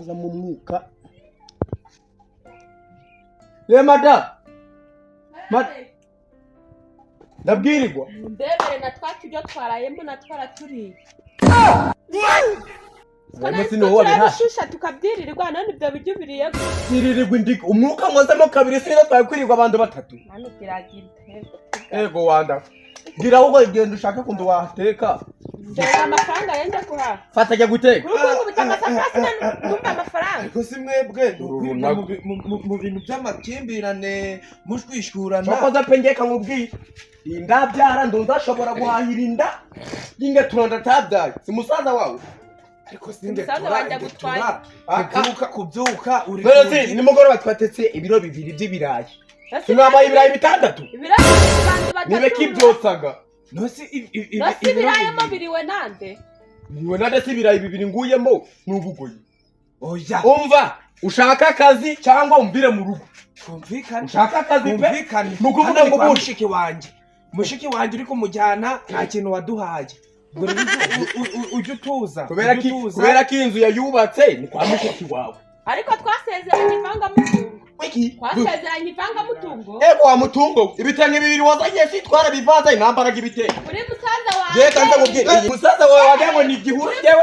Hazamo umwuka. Ye mada, ndabwirirwa. Ndebere na twa turyo twarayemo na twaraturiye. Urimo si niwowe wabihashe. Turabishusha tukabyiririrwa, none ibyo biryo ubiriye gute? Twiririrwa indiga umwuka nkozemo kabiri, sinzi twakwirirwa abantu batatu. Mani kiragira intego. Ego wanda, gira ahubwo genda ushake kuntu wateka. Dore amafaranga yenda guhaha. Fata, jya guteka. Uri kunkubita amasafuriya, sinumva amafaranga. Ariko si mwebwe Uru ni runago. mu bintu by'amakimbirane mushwishurana. Cokoza pe, ngiye kamubwiye inda byara ndumva ashobora guhahira inda y'ingetura ndatabyaye, si musaza wawe? Ariko si Umusaza ngetura wanjye ngetura agutwaye. kubyuka kubyuka uri None se nimugoroba twatetse ibiro 2 by'ibirayi, sinwabaye ibirayi 6? Ibirayi abantu batatu. Nibe kibyotsaga. Nose Nose ibiro ibirayi mo 2. biriwe nande? Niwe nade si ibirayi 2 nguyemo ni ubugoyi. Oya. Umva, ushaka akazi cyangwa umvire mu rugo. Twumvikane. Ushaka akazi pe. Twumvikane. Ni ukuvuga Hano ni ngo kwa ubundi mushiki wanjye, mushiki wanjye uri kumujyana, nta kintu waduhaye. Ubwo rero ujye utuza. Kubera ujye ko utuza. Kubera ko iyi nzu yayubatse ni kwa mushiki wawe. Ariko twasezeranye ivangamutungo. Wiki. Twasezeranye ivangamutungo. Ego wa mutungo, ibitenge 2 wazanye si twarabivanze, intambara ibitenge. Uri musaza wanjye. Reka nza nkubwire, iyi musaza wawe wagira ngo ni igihuru yewe.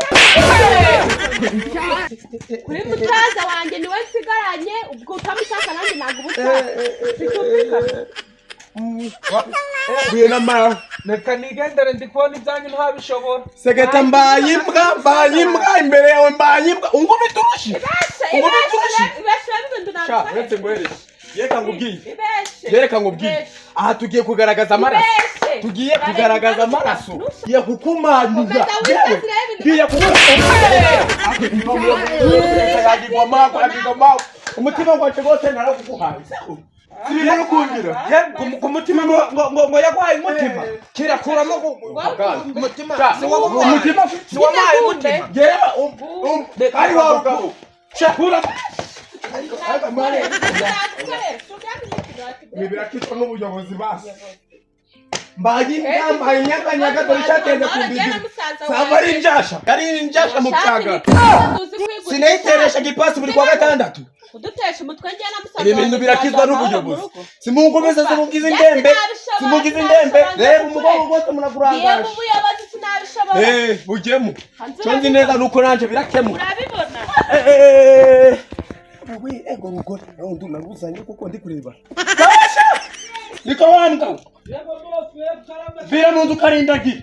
Kuri musaza wanjye niwe nsigaranye, ubwo utamushaka nanjye ntabwo uba ushaka, bitumvikana. Buye n'amara. Reka nigendere, ndi kubona ibyanyu ntabishobora. Segeta, mbaye imbwa, mbaye imbwa imbere yawe, mbaye imbwa, ungubita urushi. Ibeshe. Ubu Ibeshe. biturushi. Ibeshe ibintu. Sha, uretse nguhereze, reka nkubwire. Ibeshe. Reka nkubwire, aha tugiye kugaragaza amaraso. Ibeshe. Tugiye kugaragaza amaraso, tugiye kukumanyura. Komeza Yewe, wisasire ibintu. ngiye kukumanyura umutima wacu rwose, narakuguhaye sibiri kungira. Ye, ku mutima ngo yaguhaye umutima kirakuramo umutima. Si waguhaye Umutima. Si wamuhaye umutima. Yewe, ari wawe ubwawe. Kuramo. Ibi birakitwa n'ubuyobozi basi. Mbaye imbwa, mbaye inyanganyaga, dore icyatende ku mbizi saba ari injasha, ari injasha mu cyaga, sinayiteresha ipasi buri kwa gatandatu. Kudutesha umutwe njye na musaza Ibi bintu wanjye birakizwa twaza amahoro mu n'ubuyobozi. rugo. Simungumize, simugize indembe, simugize indembe. Reba umugongo rwose Ngiye mu munagurangaje. buyobozi, sinabishobora. Eh, bujyemo. Hanze. Cyo nzi neza nuko nanje birakemuka. Urabibona. We, ego rugore nawe naruzanye kuko ndi kureba. Kasha! Niko wambwa vira mu nzu ukarindagira.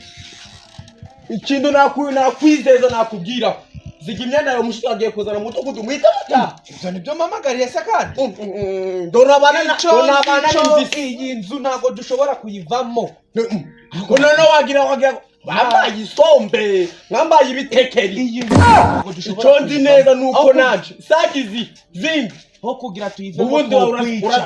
Ikintu nakwizeza, nakubwira, ziga imyenda yawe, mushiki agiye kuzana mu mudugudu muhita mutaha. Ibyo nibyo mpamagariye se kandi? Dore abana Icyo dore abana icyo n'inzisi. Iyi nzu ntabwo dushobora kuyivamo. Ko noneho wagira ngo bambaye isombe, mwambaye ibitekeri. Iyi nzu ntabwo dushobora Icyo nzi neza ni uko Aho nanje sagizi zindi aho kugira tuyivemo, ubundi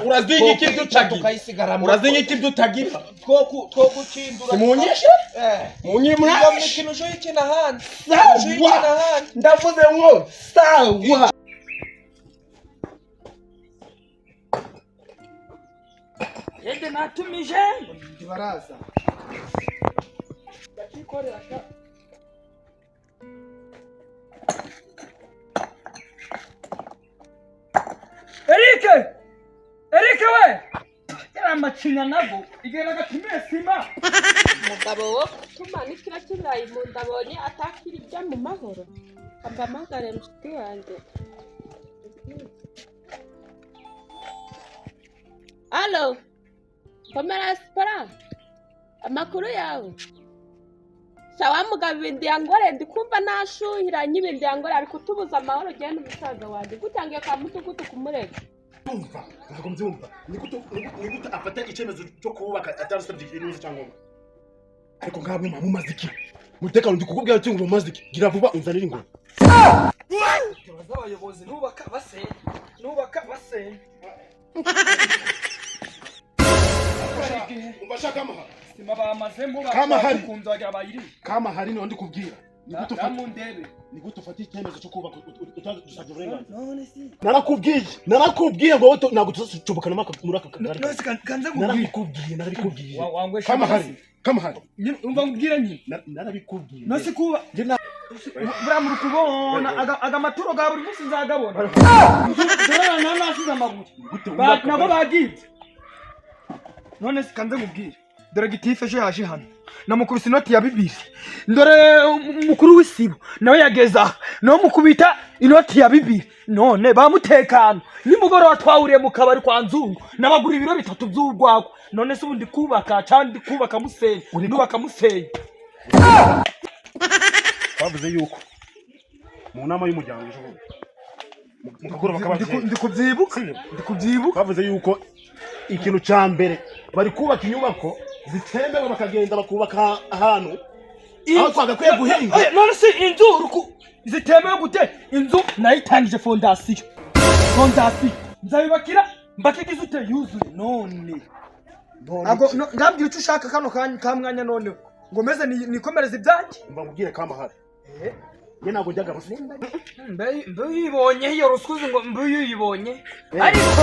urazinga iki ibyo utagira? tukayisigaramo. Urazinga iki ibyo utagira? Two gukindura. Simunyishe. Eh. Munyi Iyo muranishe. mikino uje uyikina ahandi. Sawa. Uje uyikina ahandi. Ndavuze ngo sawa. Yede natumije. Ntibaraza. Ndakikorera sha. Erike! Erike we! Yari amacinya nago igihe nagatumiye sima. Umugabo wo gutuma n'ikiro cy'ibirayi mu nda abonye atakirya mu mahoro, mpamagare inshuti yanjye. Alo, komera sipora, amakuru yawe? Sawa mugabo, ibindi yangore ndi kumva nashuhiranye, ibindi yangore ari kutubuza amahoro. Ugenda umusaza wanjye gutangiye kwa mudugudu kumurega. Mbyumva, ntabwo mbyumva. Ni gute afata icyemezo cyo kubaka atarasabye ikibazo cyangombwa? Ariko nk'abo mumaze iki mutekano? Ndi kukubwira ati ngo mumaze iki? Gira vuba unzanire ingoma. Tubaza abayobozi, nubaka basenya, nubaka basenya. Umva shaka amaha. Sima bamazemo. Kama hari. Bakunze wagira bayiri. Kama hari niho ndi kubwira. Ni gute ufata Namundebe. Ni gute ufata icyemezo cyo kubaka utadusabye uburenganzira? Narakubwiye, narakubwiye ngo wowe ntabwo tuzashobokana muri aka kagari. Nose kanze nkubwire. Narabikubwiye, narabikubwiye. Wangwe. Kama hari, kama hari. Umva nkubwire nyine. Narabikubwiye. Nose kuba Njye na Buriya muri kubona aga maturo ga buri munsi nzagabona. Dore nta nasize amabuye. Gute wubaka? Nabo bagibye. None se kanze nkubwire, dore gitifu ejo yaje hano namukubise inoti ya 2. Dore umukuru w'isibo nawe yageze aha nawe mukubita inoti ya 2. None bamutekano nimugoroba twahuriye mu kabari kwa Nzungu nabagura ibiro 3 by'urwagwa. None se ubu ndi kubaka cyangwa ndi kubaka musenyi? Nubaka musenyi. Twavuze yuko mu nama y'umuryango ejo bundi mu kagoroba k'ababyeyi, Ndi kubyibuka, ndi kubyibuka. Twavuze yuko ikintu cya mbere bari kubaka inyubako zitemewe, bakagenda bakubaka ahantu aho twagakwiye guhinga. Oya, none se inzu zitemewe gute? Inzu nayitangije fondasiyo, fondasiyo nzayubakira mbakigize ute yuzuye. None ntabwo ndabwira icyo ushaka kano kanya ka mwanya noneho ngo meze nikomereze ibyanjye. Mba nkubwire kamahari, njye ntabwo njyaga ruswa. Mbe uyibonye iyo ruswa uzi ngo mbe uyibonye ariko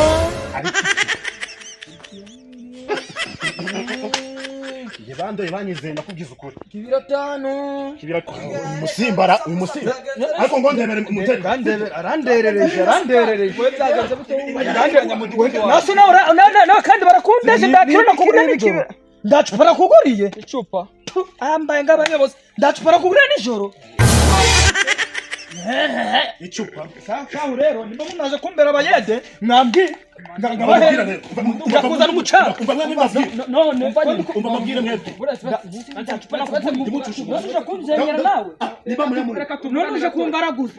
Njye bandoye banyizeye, ndakubwiza ukuri. 500. Kibira uyu musimbara, uyu musimba, ariko ngo ndebere umutekano. Aranderereje, aranderereje. Nase nawe nawe kandi barakundeje ndakira nakugurira nijoro, ndacupa nakuguriye Icupa. Ambaye ng'abayobozi, ndacupa nakugurira nijoro. Icupa. Sawa rero, nimba munaje kumbera abayede mwambwira ndakuzana umucanga. Umva mwembi mbabwire. None Umva mbabwire mwembi. Ndacupa nakuguriye, uje kunzenyera nawe. Niba muri muri None uje kungaraguza,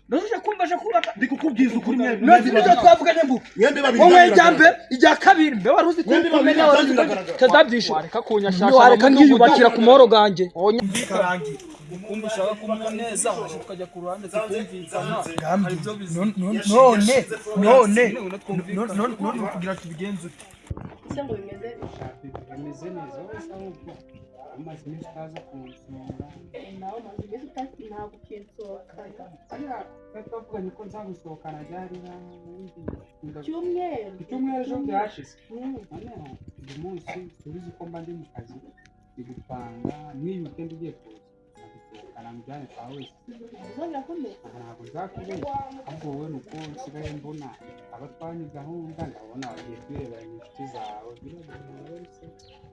none uje kumbaje kubaka. Ndi kukubwiza ukuri mwembi. None nibyo twavuganye ngo Mwembi babiri. Wowe ijya mbere, ijya kabiri, mbe wari uzi ko Mwembi babiri kumenya wari uzi ko biragaragara. tazabyishyura. Wareka kunyashasha. Wareka ngiyubakira ku mahoro ganjye. Ukumva ushaka kumuneza waje tukajya ku ruhande tukumvikana. Hari ibyo bizima. None none none none kugira tubigenze ute? Ese ngo bimeze Bimeze neza, wowe se ahubwo umaze iminsi utaza kunsura. Nawe umaze iminsi ntabwo ukinsohokana. Hariya twari twavuganye ko nzagusohokana ryari? Cyumweru. Icyumweru ejo byashize. Noneho uyu munsi subiza uko mba ndi mu kazi ndi gupanga n'iyi weekend igiye kuza nzagusohokana mujyane kwa wese. Uzongera kumenya? Aha ntabwo nzakubeshya, ahubwo wowe ni uko nsigaye mbona aba twanye gahunda ndabona wagiye kwirebera inshuti zawe biragaragara se.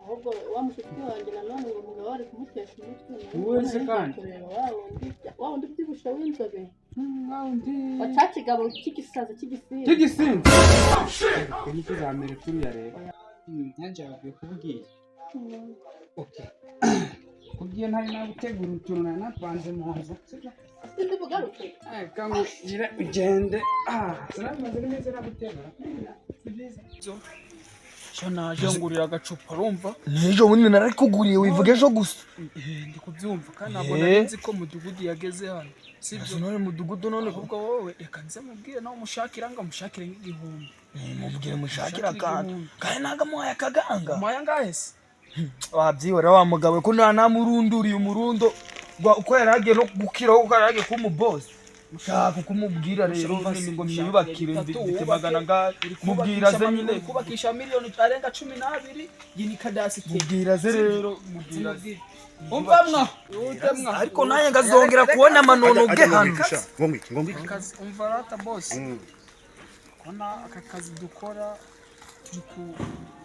Ahubwo wa mushuti wanjye nanone ngo umugabo ari kumutesha umutwe. Wowe se kandi? Kureba wa wundi, wa wundi ubyibushye w'inzobe. Wa wundi Wa cya kigabo cy'igisazi cy'igisimba. Cy'igisimba twe ntituzamere kuriya rero. Nanjye bavuye kubwira. Okay, kubwiye ntari nagutegura utuntu nari napanze mu nzu, sibyo? Sindi bugaruke. Reka ngugire ugende. Ah, sinamaze neza nagutegura, si byiza. Sha naje ngurira agacupa urumva. N'ejo bundi nararikuguriye, wivuga ejo gusa. Ndi kubyumva kandi ntabwo nari nzi ko mudugudu yageze hano. Sibyo? None mudugudu none. Ahubwo wowe reka nze mubwire nawe umushakira ngo amushakire nk'igihumbi. Mubwire mushakira akantu kandi ntabwo amuhaye akaganga. Umuhaye angahe se? Wabyihora wa mugabo ko nta namurunduriye umurundo uko yari agiye no gukiraho, uko yari agiye kuba umubosi. Ushaka kumubwira rero nyine ngo myiyubakire mfite magana angahe, mubwira ze nyine. Kubakisha miliyoni arenga 12 iyi ni kadasiteri. Mubwira ze rero, mubwira ze. Umva mwa ute mwa. Ariko nanjye ngazongera kubona amanono bwe hano. Ngo ngwiki, ngo ngwiki. Akazi, umva rata boss. Kona aka kazi dukora turi ku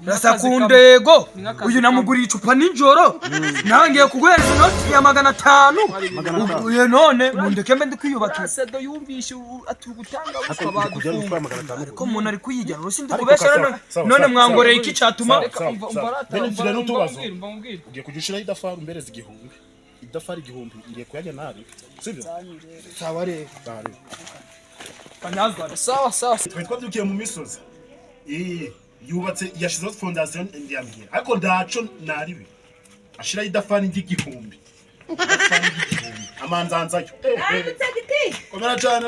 Rasa ku ndego. Ni nk'akazi. Uyu namuguriye icupa nijoro, nawe ngiye kuguhereza inoti ya 500. Uyu none mundeke mbe ndi kwiyubakira. Sedo yumvishe ati gutanga Ariko ruswa ndi kujya badufunga. gutwara 500. Ariko umuntu ari kuyijyana urusi ndi Ariko kubesha. sawa, None sawa, none sawa, mwangoreye sawa. iki cyatuma Sawa, Reka sawa, umva sawa. umva rata Bene umva nsigaye umva n'utubazo. mubwire, umva mubwire. Ugiye kujya ushiraho idafari umbereza 1000, idafari 1000 ngiye kuyajya nabi, sibyo? Sawa rero. Sawa rero. Kanyazana. Sawa sawa. Twe twabyukiye mu misozi. Yubatse yashizeho fondasiyo ndiyambwira, ariko ndaco naribi ashiraho idafari ry'igihumbi, idafari ry'igihumbi amanzanzayo. Aramutse giti. Komera cyane,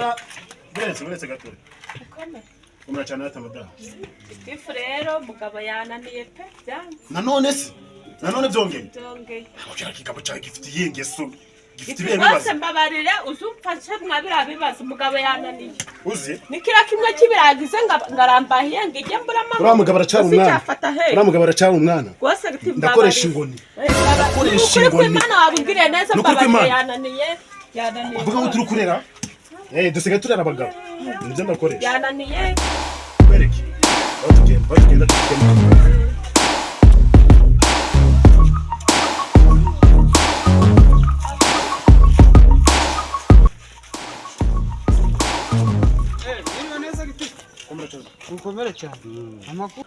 buretse buretse gato. Komera cyane rata madamu. Gitifu rero mugabo yananiye pe, byanze. Nanone se nanone byongeye? Byongeye. Kiriya kigabo cyawe gifite iyihe ngeso? Gifite Giti ibihe rwose bibazo? mbabarire uzumfashe mwa biriya bibazo, umugabo yananiye. Uzi Ni kiriya kimwe cy'ibiragize ngarambahiye ngo ijye mbura amahoro. Uriya mugabo aracyari Ese umwana. cyafata he? Uriya mugabo aracyari umwana. Rwose giti mbabarire. Ndakoresha ingoni. Ndakoresha ingoni. Imana wabugiriye neza. Ni ukuri mbabarire kw'Imana. yananiye. Byananiye. Uvuga ngo turi kurera, dusigaye turera abagabo, nibyo ndakoresha. Byananiye. Kwereke aho tugenda, aho tugenda tugenda. Mwiriwe neza giti. Mukomere cyane. Amakuru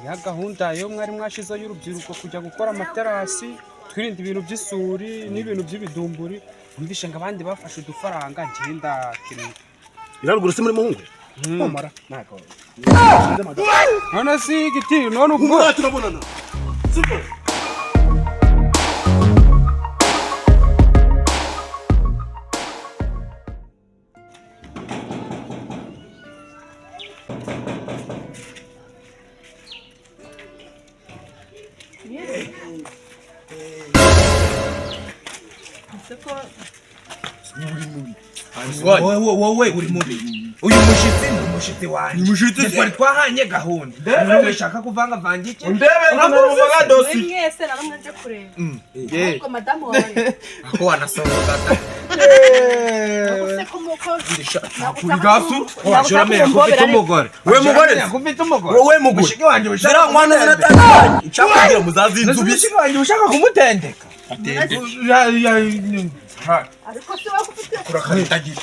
ya gahunda yo mwari mwashizeho y'urubyiruko kujya gukora amaterasi, twirinda ibintu by'isuri n'ibintu by'ibidumburi. Numvishe ngo abandi bafashe udufaranga, ngenda kintu. Iraruguru se muri muhungu komara ntago. None si giti, none ubwo Humura, turabonana, sibyo? Wowe, wowe uri mubi. Uyu mushyitsi ni umushyitsi wanjye. Umushyitsi se? Twari twahanye gahunda. None ushaka kuvangavanga iki? Ndebe Uramuzi dosi. Mwese na rumwe nje kureba. Ahubwo madamu wawe. Ko wanasohoka ta. Se ko muko. Gasu. Washobora ko ufite umugore. We mugore. Ko ufite umugore. Wowe mugore. Mushiki wanjye ushaka. Ziriya nkwana ziratandukanye, icyakubwira muzazinzubise. Mushiki wanjye ushaka kumutendeka. Ariko se wowe ufite Kurakarindagira.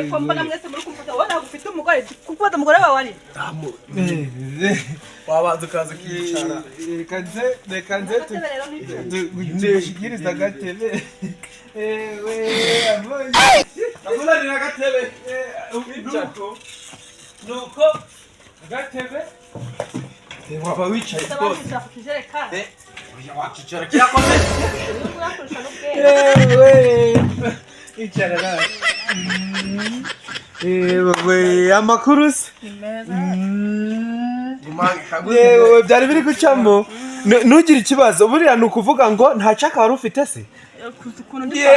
ko mbona mwese muri kumfata, wowe ntabwo ufite umugore, kuko umugore wawe ari. Wabanza ukaza ukicara. Reka nze, reka nze. Agatebe rero ni Tumushyikirize agatebe. Ewe, abonye. Nakuzanira agatebe. Nuko nuko agatebe waba wicaye Abandi ushaka ikijerekani. Wakicara kirakomeye. Uri kuyakoresha n'ubwenge. Yewe, icara nawe. Yewe, amakuru se? Ni meza. Yewe, byari biri gucamo. Ntugire ikibazo, buriya ni ukuvuga ngo nta caka wari ufite se? Kuzi ukuntu ndi. Ye,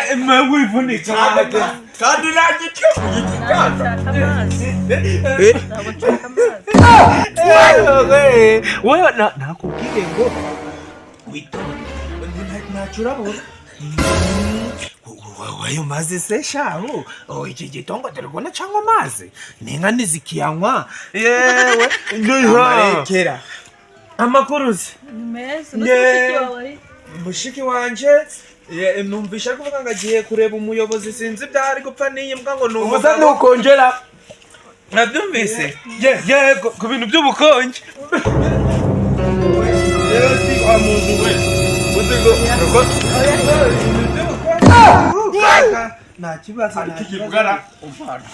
wivunika. Kandi nta giti ku giti. Ntabwo nshaka amazi. Ntabwo nshaka amazi. Yewe, wewe nakubwiye ngo witonde, ntacyo urabona. Ayo mazi se shahu? Oh, iki gitongo dore ubona cyangwa amazi n'inka ntizikiyanywa. Yewe, Amarekera. Amakuru se? Ni meza. Nuse mushiki wawe ari. Mushiki wanje numvisha ari kuvuga ngo agiye kureba umuyobozi, sinzi ibyo ari gupfa n'iyi mbwa ngo ni Ubusa umugabo. ntukongera. Nabyumvise. Yego, ku bintu by'ubukonje. Rero si wa muntu we uzi ngo uko Nta kibazo, nta kibazo. kikivugana umvana.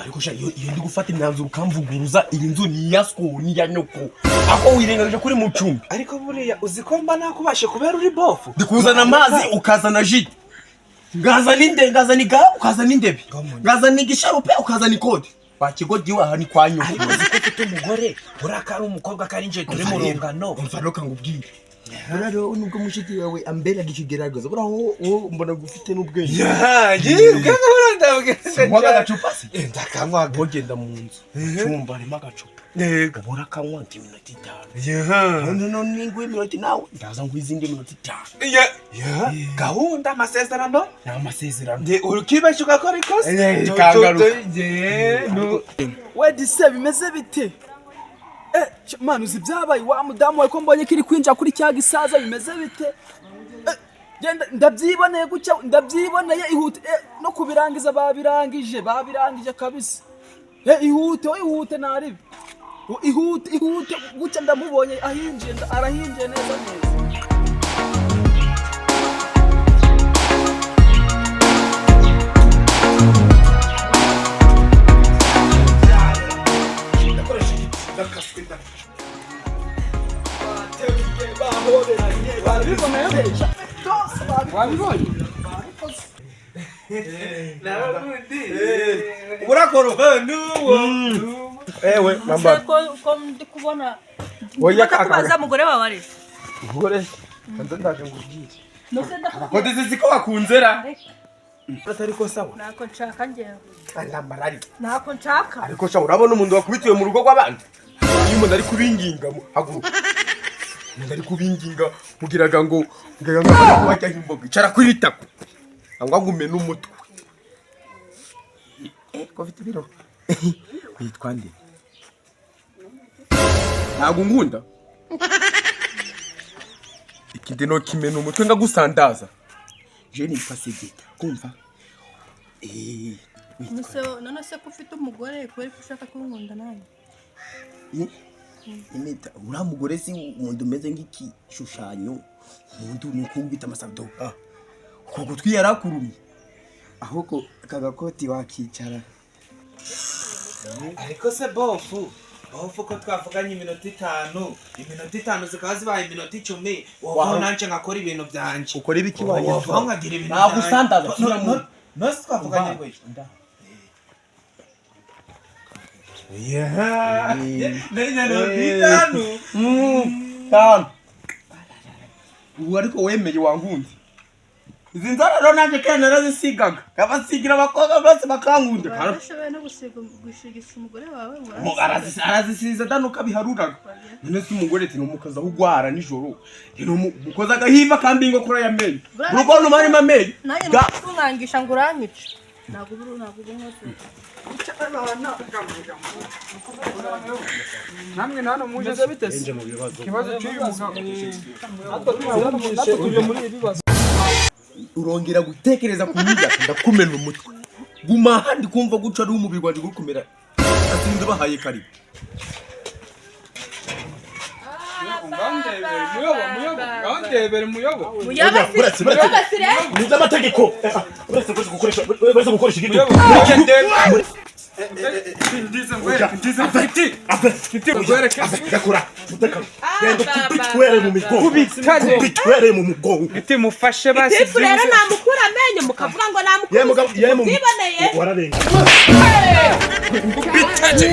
Ariko sha, iyo ndi gufata imyanzuro ukamvuguruza, iyi nzu ni iya sko, ni iya nyoko, ako wirengagije kuri mu cumbi. Ariko buriya uzi ko mba nakubashe kubera uri bofu. Ndi kuzana amazi ukazana ji, ngazana inde, ngazana igare ukazana indebe, ngazana igisharupe ukazana ikode, wakigodi waha ni kwa nyoko. Ariko uzi ko ufite umugore, buriya ko ari umukobwa ko ari nje turi mu rungano. Umva rero kangubwire, buriya rero nubwo mushiki wawe amberaga ikigerageza, buriya wowe mbona ufite n'ubwenge. Ubwenge buriya ndabwenge. Unywa agacupa se? Ndakanywa. Wogenda mu nzu, cyumba harimo agacupa. Yego. Ubura akanywa nti iminota 5. None none ninguhe iminota, nawe ndaza nguhe izindi minota 5. Gahunda, amasezerano. Ni amasezerano. Ukibeshya ugakora ikosa. Ikangaruka. We dise, bimeze bite? Man, uzi ibyabaye? Wa mudamu wawe ko mbonye ko iri kwinjira kuri cya gisaza, bimeze bite? Genda, ndabyiboneye gutya, ndabyiboneye. Ihute, no kubirangiza babirangije, babirangije kabisa. Ihute we, ihute naribi. Ihute, ihute gutya, ndamubonye ahinjiye, arahinjiye neza neza. Ndakoresha igiti, ndakaswe Wabibonye? Urakoroka nuwo. Ewe. Se ko ndi kubona. Oya. Kubaza umugore wawe ari. Mugore nze ndaje ngubwire. Nuse ndakubwira. Ko dizi ko bakunzera atari ko sawa. Ntako nshaka njyewe. Andamarari. Ntako nshaka. Ariko sha, urabona umuntu wakubitiwe mu rugo rw'abandi, iyo umuntu ari kubinginga haguruka. Ndari kubinginga mugiraga ngo mugiraga ngo bari kubajyaho imboga. Icara kuri itako. Angwa ngume n'umutwe. Ko ufite ibiro. Witwa nde? Ntabwo ngunda. Ikindi no kimena umutwe ngagusandaza. Je nitwa Segeta. Kumva? Nuse, none se ko ufite umugore, kubera ko ushaka kunkunda nanjye? Imita uriya mugore si umuntu umeze nk'igishushanyo, umuntu ni ukubita amasabdo, ah, uku gutwi yarakurumye, ahubwo aka gakoti wakicara. Ariko se bofu, bofu, ko twavuganye iminota 5, iminota 5 zikaba zibaye iminota 10, wovaho nanjye nkakora ibintu byanjye. Ukora ibiki wanjye? Wovaho nkagira ibintu. Nagusandaza, sura mu No se twavuganye ngo iki? Yeah. Nari 5. Tanu ubu, ariko wemeye wankunze. Izi nzara rero nanjye kandi narazisigaga, nkabasigira abakobwa bose bakankunda. Urashoboye no gusiga, gushigisa umugore wawe? Arazisiza danuka biharuraga. None se umugore ati numukaza aho ugwara nijoro, numukoza agahiva kandi ingokora y'amenyo urugo numarimo amenyo. Nanjye Ga- ntunkangisha ngo uranyice. Ntabwo ubu nkoze. Namwe na hano muje. Bimeze bite se? Ikibazo cy'uyu mugabo. Natwe tuje muri ibi bibazo. Urongera gutekereza ku myaka, ndakumena umutwe. Guma ahandi kumva guca ari umubiri wanjye uri kumera asinze bahaye karibu. Ngandebere muyobo, muyobo, ngandebere muyobo. Buretse, buretse. Muyobasi rero. Ni iby'amategeko. Uretse gukoresha igiti. Muyobo, mureke ndebe. Ndize ngwereke, ndize mfite. Mfite ngwereke. Gakura mutekano, genda ukubitwere mu migongo. Kubitane. Kubitwere mu mugongo. Giti mufashe basi. Gitifu rero namukura amenyo mukavuga ngo Ye mugabo, ye mu namubyiboneye. Wararenga. Bitane.